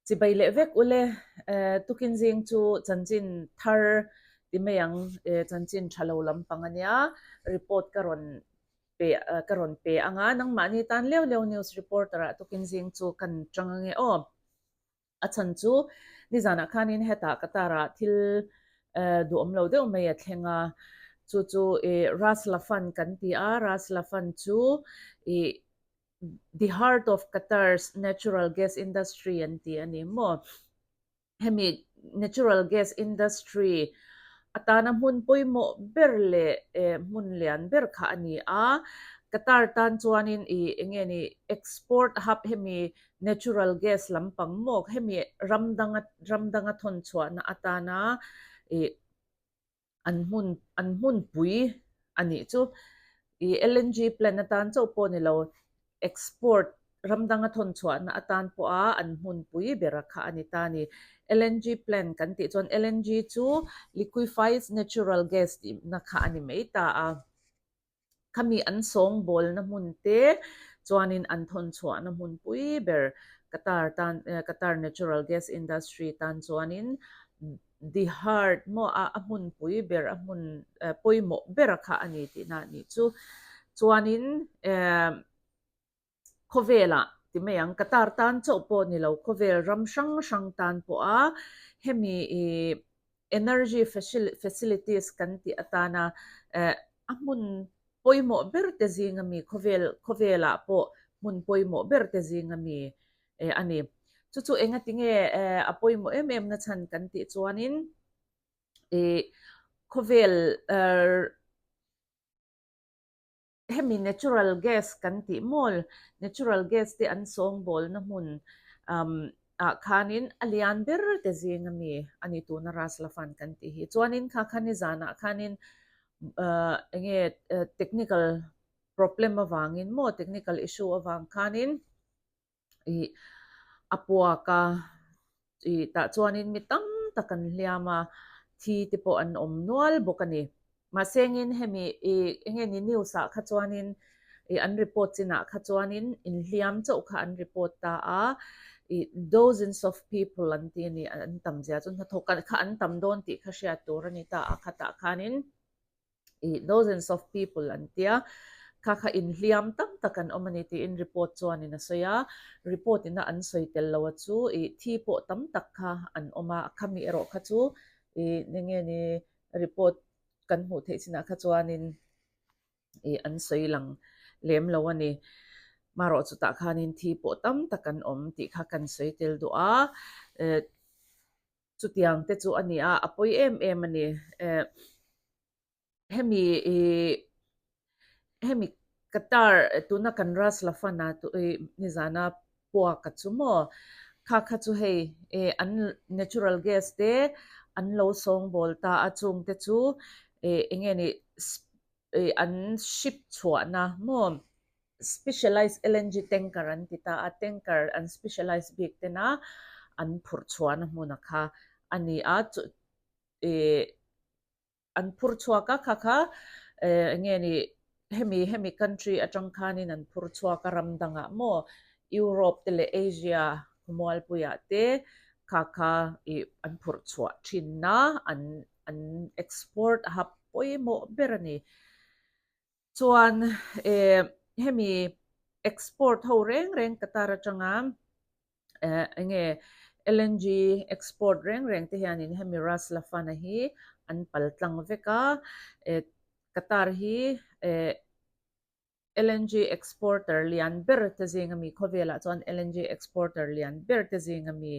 Chibai leh vek ule, tukin zing chu chanchin thar ti mai ang, chanchin tha lo lampang a nia, report ka rawn pe ka rawn pe ang a, nangmahni tan leu leu news reporter ah tukin zing chu kan tang ange aw. A chhan chu nizanah khanin hetah Qatar ah thil duhawm lo deuh mai a thleng a, chu chu Ras Laffan kan ti a, Ras Laffan chu ih The heart of Qatar's natural gas industry an ti a ni maw? Hemi natural gas industry atana hmun pawimawh ber leh hmun lian ber kha a ni a. Qatar tan chuanin ih eng nge ni export hub hemi natural gas lampang maw hemi ram danga ram danga thawn chhuahna atana ih an hmun an hmunpui a nih chu. Ih LNG plant atan chauh pawh ni lo, export ram danga thawn chhuahna atan pawha an hmunpui bera kha a ni ta a ni. LNG plant kan tih chuan LNG chu liquefied natural gas tihna kha a ni mai ta a. Khami an sawngbawlna hmun te chuanin an thawn chhuahna hmunpui ber Qatar tan Qatar natural gas industry tan chuanin the heart maw a a hmunpui ber a hmun pawimawh ber kha a ni tihna a nih chu. Chuanin eh Khawvelah ti mai ang, Qatar tan chauh pawh ni lo, khawvel ram hrang hrang tan pawha hemi ih energy facilities kan tih atana eh a hmun pawimawh ber te zinga mi khawvel khawvelah pawh hmun pawimawh ber te zinga mi eh a ni. Chu chu engatinge eh a pawimawh em em na chhan kan tih chuanin ih khawvel eh Hemi natural gas kan tih mawl, natural gas te an sawngbawlna hmun um ah khanin a lian ber te zing a mi a ni tuna Ras Laffan kan tih hi. Chuanin kha kha nizanah khanin uh enge technical problem avangin maw technical issue avang khanin ih a puak a ih tah chuanin mi tam tak an hliam a thi te pawh an awm nual bawk a ni mahse engin hemi ih eng nge ni news ah kha chuanin ih an report chinah kha chuanin inhliam chauh kha an report ta a ih dozens of people an ti a ni an tam zia chu hnathawk kha an tam dawn tih kha hriat tur a ni ta a khatah khanin. ih dozens of people an tia kha kha inhliam tam tak an awm a ni tiin report chuanin a sawi a report ina an sawi tel lo a chu ih thi pawh tam tak kha an awm a khami erawh kha chu ih eng nge ni report kan hmuh theih chinah kha chuanin ih an sawi lang lem lo a ni marawh chutah khanin thi pawh tam tak an awm tih kha kan sawi tel duh a eh Chutiang te chu a ni a, a pawi em em a ni. Eh, hemi ih hemi Qatar tuna kan Ras Laffan a ih nizana puak a chu maw? Kha kha chu hei eh an natural gas te an lo sawngbawl ta a, chung te chu eh eng nge ni ih an ship chhuahna maw? Specialized LNG tanker an ti ta a, tanker an specialized bik tena an phurh chhuahna hmuna kha a ni a, chu ih an phur chhuak a kha kha eh eng nge ni hemi hemi country atang khanin an phur chhuak a ram dangah maw Europe te leh Asia khawmualpuiah te kha kha ih an phurh chhuah thinna an an export a hap pawimawh ber a ni. Chuan eh hemi export ho reng reng Qatar atanga eh enge LNG export reng reng te hianin hemi Ras Laffan-a hi an pal tlang vek a, eh Qatar hi eh LNG exporter lian ber te zing ami khawvelah chuan LNG exporter lian ber te zing ami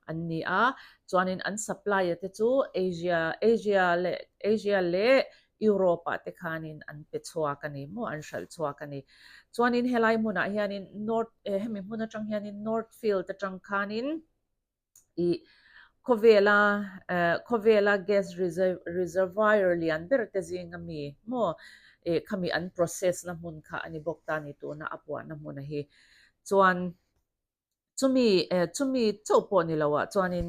an ni a, chuanin an supply-a te chu Asia Asia leh Asia leh Europe-ah te khanin an pe chhuak a ni maw, an hralh chhuak a ni. Chuanin helai hmunah hianin North eh hemi hmun atang hianin North Field atang khanin ih khawvela eh khawvela gas reservoir lian ber te zinga mi maw eh khami an process na hmun kha a ni bawk ta a ni tuna a puahna hmuna hi. Chuan Chumi eh chumi chauh pawh ni loah chuanin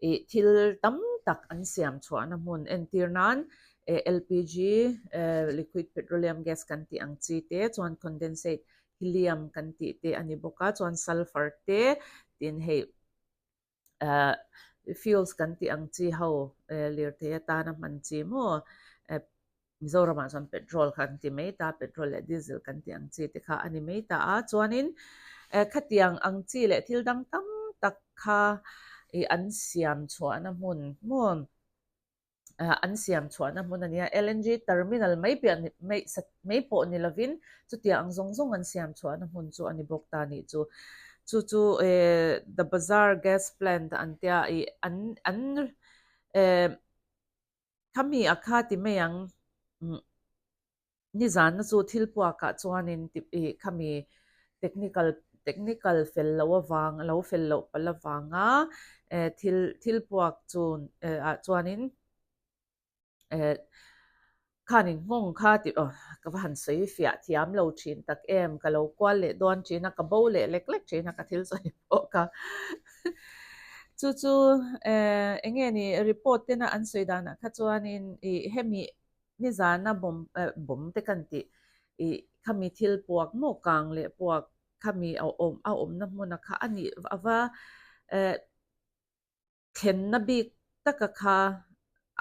ih thil tam tak an siam chhuahna hmun entir nan eh LPG eh liquid petroleum gas kan tih ang chi te chuan condensate helium kan tih te a ni bawk a chuan sulphur te tin hei. Fuels kan tih ang chi ho lirthei atana hman chi maw Mizoramah chuan petrol kha an ti mai ta, petrol leh diesel kan tih ang chi te kha a ni mai ta a. Chuanin khatiang ang chi leh thil dang tam tak kha an siam chhuahna hmun maw an siam chhuahna hmun a nia. LNG terminal mai piah mai mai pawh ni lovin chutiang ang zawng zawng an siam chhuahna hmun chu a ni bawk ta nih chu. Chu chu The Bazaar Gas Plant an tia ih an an Khami a kha ti mai ang. Nizanna chu thil puakah chuanin ih khami technical technical fel loh avang lo fel loh palh avanga eh thil thil puak chu eh ah chuanin eh Khanin nghawng kha tih aw ka va han sawi fiah thiam lo thin tak em, ka lo kual leh dawn thin a, ka bo leh lek lek thin a ka thil sawi pawh kha. Chu chu eh eng nge ni report tena an sawi danah kha chuanin ih hemi nizana bomb eh bomb te kan tih ih khami thil puak maw kang leh puak khami a awm a awmna hmuna kha a nih ava eh thlenna bik taka kha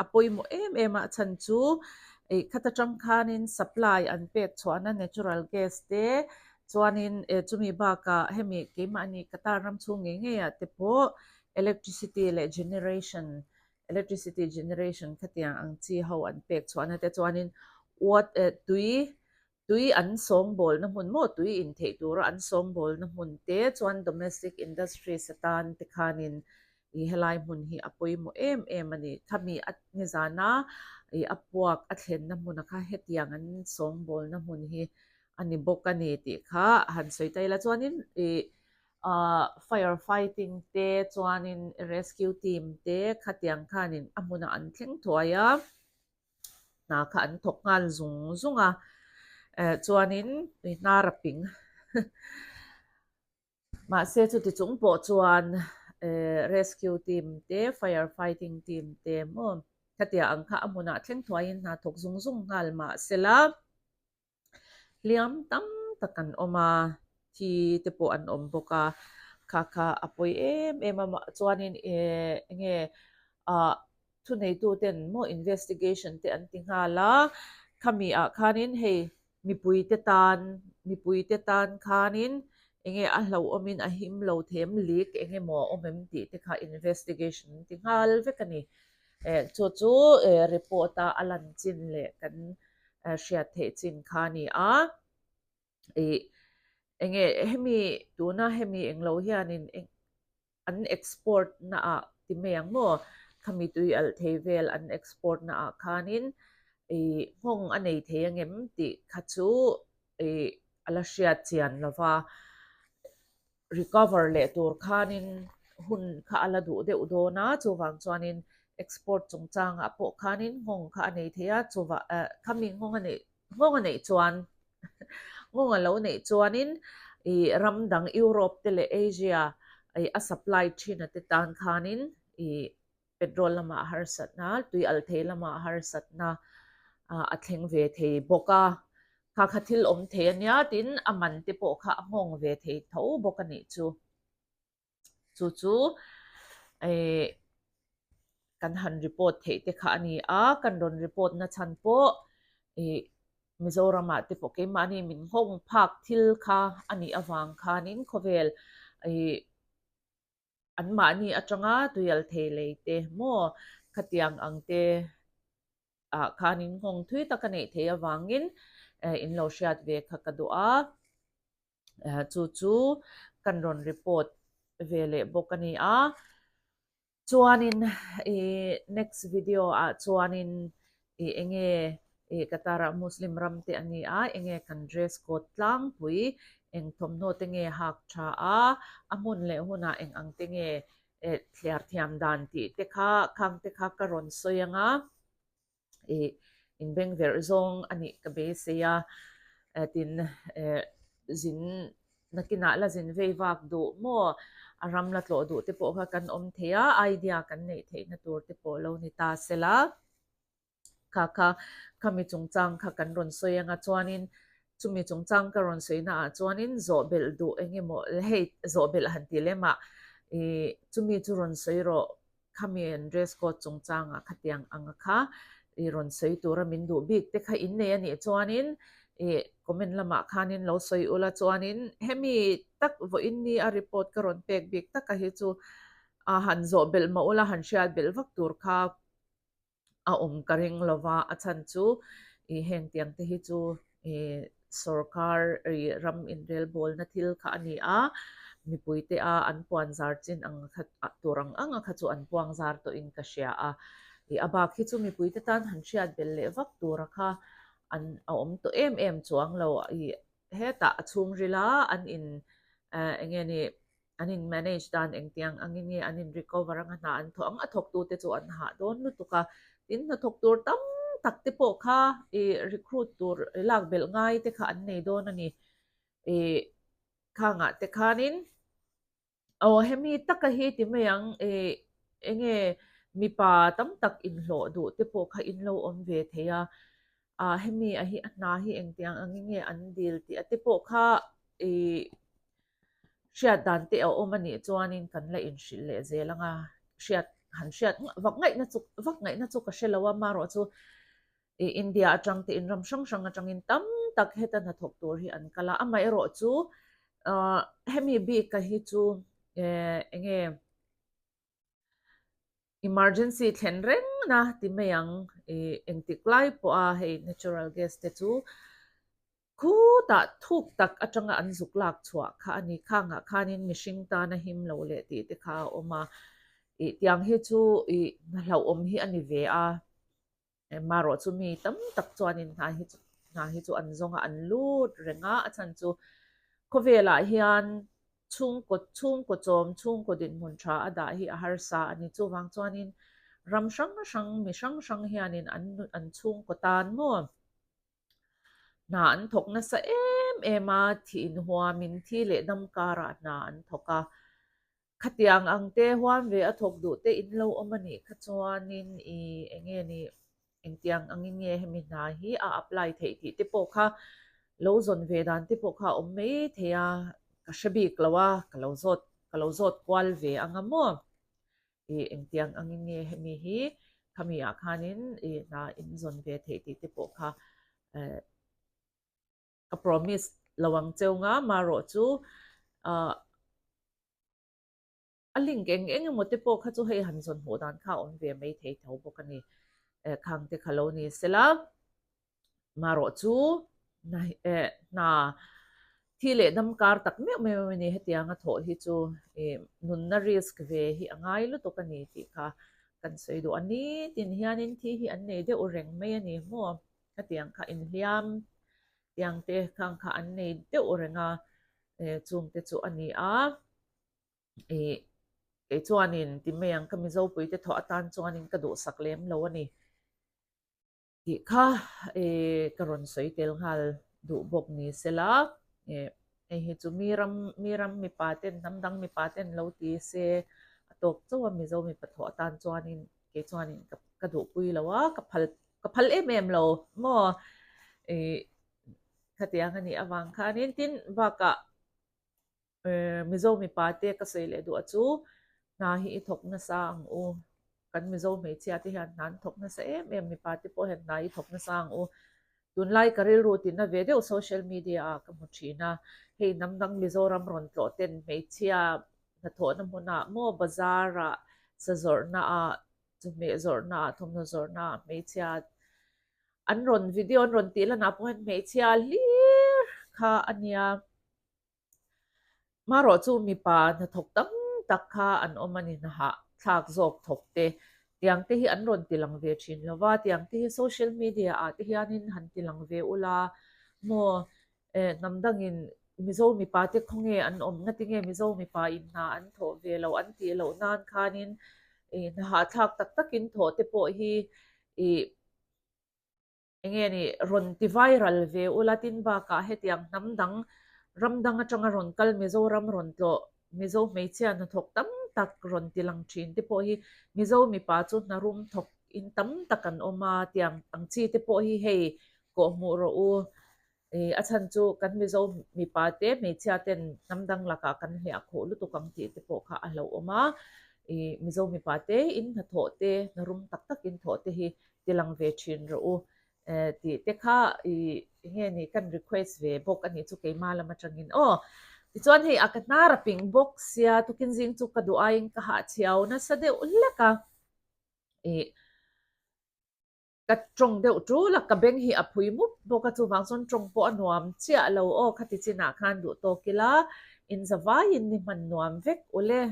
a pawimawh em em a, a chhan chu ih khata tang khanin supply an pek chhuahna natural gas te chuanin eh chumi bakah hemi keimahni Qatar ram chhung ngei ngei ah te pawh electricity leh generation electricity generation khatiang ang chi ho an pek chhuahna te chuanin wat eh tui Tui an sawngbawlna hmun maw? Tui intheih tura an sawngbawlna hmun te chuan domestic industries atan te khanin ih helai hmun hi a pawimawh em em a ni. Khami a nizana ih a puak a thlenna hmuna kha hetiang an sawngbawlna hmun hi a ni bawk a ni tih kha han sawi ta ila. Chuanin ih ah fire fighting te chuanin rescue team te khatiang khanin a hmunah an thleng thuai a. Hna kha an thawk nghal zung zung a, eh chuanin tui hnar a ping. Mahse chuti chung pawh chuan eh rescue team te, fire fighting team te maw khatia ang kha a hmunah thleng thuaiin hna thawk zung zung nghal mahsela, Hliam tam tak an awm a, thi te pawh an awm bawk a, kha kha a pawi em em a chuanin eh enge ah thuneitu ten maw investigation te an ti nghal a, khami ah khanin hei mipui te tan mipui te tan khanin enge a hlauhawmin a him lo them leak eng emaw a awm em tih te kha investigation an ti nghal vek a ni. Eh chu chu eh report a a lan chin leh kan hriat theih chin kha a ni a. Ih enge hemi tuna hemi englo hianin an export na ah ti mai ang maw khami tui alh thei vel an export na ah khanin ih nghawng a nei thei angem tih kha chu ih a la hriat chian lova. Recover leh tur khanin hun kha a la duh deuh dawn a, chuvang chuanin export chungchangah pawh khanin nghawng kha a nei thei a, chuvah eh khami nghawng a neih nghawng a neih chuan nghawng a lo neih chuanin ih ram dang Europe te leh Asia ih a supply thin a te tan khanin ih petrol lamah harsatna, tui al thei lamah harsatna a thleng ve thei bawk a, kha kha thil awm thei a nia tin a man te pawh kha a nghawng ve thei tho bawk a nih chu. Chu chu eh kan han report theih te kha a ni a, kan rawn report na chhan pawh ih Mizoramah te pawh keimahni min nghawng phak thil kha a nih avang khanin khawvel ih Anmahni atanga tuial thei lei te maw khatiang ang te ah khan in nghawng thui tak a neih theih avangin in lo hriat ve kha ka duh a, chu chu kan rawn report ve leh bawk a ni a. Chuanin ih next video ah chuanin ih enge ih Qatar ah Muslim ram te a ni a, enge kan dress code tlangpui, eng thawmhnaw te nge hak tha a, a hmun leh hunah eng ang te nge eh thliar thiam dan tih te kha khang te kha ka rawn sawi ang a, ih inbeng verh zawng a nih ka beisei a, tin eh zin Nakinah la zin vei vak duh maw? A ram la tlawh duh te pawh kha kan awm thei a, idea kan neih theihna tur te pawh lo ni ta sela. Kha kha khami chungchang kha kan rawn sawi anga chuanin chumi chungchang ka rawn sawi naah chuanin zawhbelh duh eng emaw hei zawhbelh han ti lem ah. Ih chumi chu rawn sawi rawh khami an dress code chungchangah khatiang anga kha ih rawn sawi tura min duh bik te kha in nei a nih chuanin ih comment lamah khanin lo sawi ula chuanin hemi tak vawiin ni a report ka rawn pek bik taka hi chu a han zawh belh mah ula han hriat belh vak tur kha a awm ka ring lo va, a chhan chu ih heng tiang te hi chu ih sorkar ih ram inrelbawlna thil kha a ni a, mipui te a an puan zar chin ang kha tur ang ang a kha chu an puang zar tawhin ka hria a, ih a bak hi chu mipui te tan han hriat belh leh vak tura kha an a awm tawh em em chuang lo ih hetah a chhungril a an in eh eng nge ni An in manage dan engtiang angin nge an in recover anga hna an thawh ang a thawktute chu an hah dawn lutuk a. Tin, hnathawk tur tam tak te pawh kha ih recruit tur lak belh ngai te kha an nei dawn a ni. Ih khangah te khanin aw hemi taka hi ti mai ang ih enge mipa tam tak inhlawh duh te pawh kha in lo awm ve thei a. Ah hemi a hi a hna hi engtiang angin nge an dil tih a te pawh kha ih Hriat dan te a awm a nih chuanin kan la inhrilh leh zel ang a, hriat han hriat vak ngaihna chu vak ngaihna chu ka hre lo a, marawh chu ih India atang te in ram hrang hrang atangin tam tak heta hnathawk tur hi an kal a, amaherawh chu ah hemi bik a hi chu eh enge Emergency thlen reng na ti mai ang ih engtik lai pawh a hei natural gas te chu khutah thuk tak atanga an zuk lak chhuah kha a ni. Khangah khanin mihring tana him lo leh tih te kha a awm a, ih tiang hi chu ih hlauhawm hi a ni ve a. Marawh chu mi tam tak chuanin hna hi chu hna hi chu an zawng a, an lut reng a, a chhan chu khawvelah hian chhungkaw chhungkaw chawm chhungkaw dinhmun tha a dah hi a harsa a ni. Chuvang chuanin ram hrang hrang mi hrang hrang hianin an an chhungkaw tan maw hna an thawk nasa em em a, thih inhuamin thi leh dam karah hna an thawk a. Khatiang ang te huam ve a thawk duh te in lo awm a nih kha chuanin i eng nge ni engtiang angin nge hemi hna hi a apply theih tih te pawh kha lo zawn ve dan te pawh kha a awm mai thei a, ka hre bik lo a, ka lo zawt ka lo zawt kual ve ang a maw i engtiang angin nge hemi hi khami ah khanin i hna in zawn ve theih tih te pawh kha eh Ka promise lo ang cheu nga marawh chu ah a link eng eng emaw te pawh kha chu hei han zawn hmuh dan kha a awm ve mai thei tho bawk a ni. Eh khang te kha lo ni sela marawh chu eh hna thi leh dam kar tak meuh meuh a ni hetianga thawh hi chu ih nunna risk ve hi a ngai lutuk a ni tih kha kan sawi duh a ni. Tin hianin thi hi an nei deuh reng mai a ni maw? Hetiang kha inhliam tiang te khang kha an nei deuh reng a, chung te chu a ni a. Ih kei chuanin ti mai ang ka Mizopui te thawh atan chuanin ka duhsak lem lo a ni tih kha ih ka rawn sawi tel nghal duh bawk ni sela. Ih hei hi chu mi ram mi ram mipa ten hnam dang mipa ten lo ti se a tawk chauh a Mizo mipa thawh atan chuanin kei chuanin ka ka duhpui lo a, ka phal ka phal em em lo maw ih khatiang a nih avang khanin tin bakah eh Mizo mipa te ka sawi leh duh a chu hna hi i thawk nasa ang u kan Mizo hmeichhia te hian hna an thawk nasa em em mipa te pawh hian hna i thawk nasa ang u tunlai ka rilru tina ve deuh social media ah ka hmu thin a hei hnam dang Mizoram rawn tlawh ten hmeichhia hnathawhna hmunah maw bazar ah sa zawrhna ah chawhmeh zawrhna ah thawmhnaw zawrhna ah hmeichhia an rawn video an rawn tih lanah pawh hian hmeichhia hlir kha a nia marawh chu mipa hnathawk tam tak kha an awm a ni hnahah thlak zawk thawk te tiang te hi an rawn ti lang ve thin lo va tiang te hi social media ah te hianin han ti lang ve ula maw Eh, hnam dangin Mizo mipa te khawnge an awm na tinge Mizo mipa in hna an thawh ve lo an tih loh nan khanin ih hna hahthlak tak takin thawh te pawh hi ih enge ni rawn ti viral ve ula tin bakah hetiang hnam dang ram dang atanga rawn kal Mizoram rawn tlawh Mizo hmeichhia hnathawk tam tak rawn ti lang thin te pawh hi Mizo mipa chu hna rum thawk in tam tak an awm a tiang ang chi te pawh hi hei kawhhmuh rawh u. Ih a chhan chu kan Mizo mipa te hmeichhia ten hnam dang lakah kan hliah khawh lutuk ang tih te pawh kha a hlauhawm a. Ih Mizo mipa te in hnathawh te hna rum tak tak in thawh te hi tilang ve thin rawh u. Eh tih te kha ih enge ni kan request ve bawk a nih chu keimah lam atangin aw. Tichuan hei a ka hnar a ping bawk sia tukin zing chu ka duh aiin ka hahchhiau nasa deuh hlek a. Ih. Ka tawng deuh tul a, ka beng hi a phui mup bawk a, chuvang chuan tawng pawh a nuam chiah lo aw, khati chinah khan duh tawk ila, in zavaiin ni hman nuam vek ule.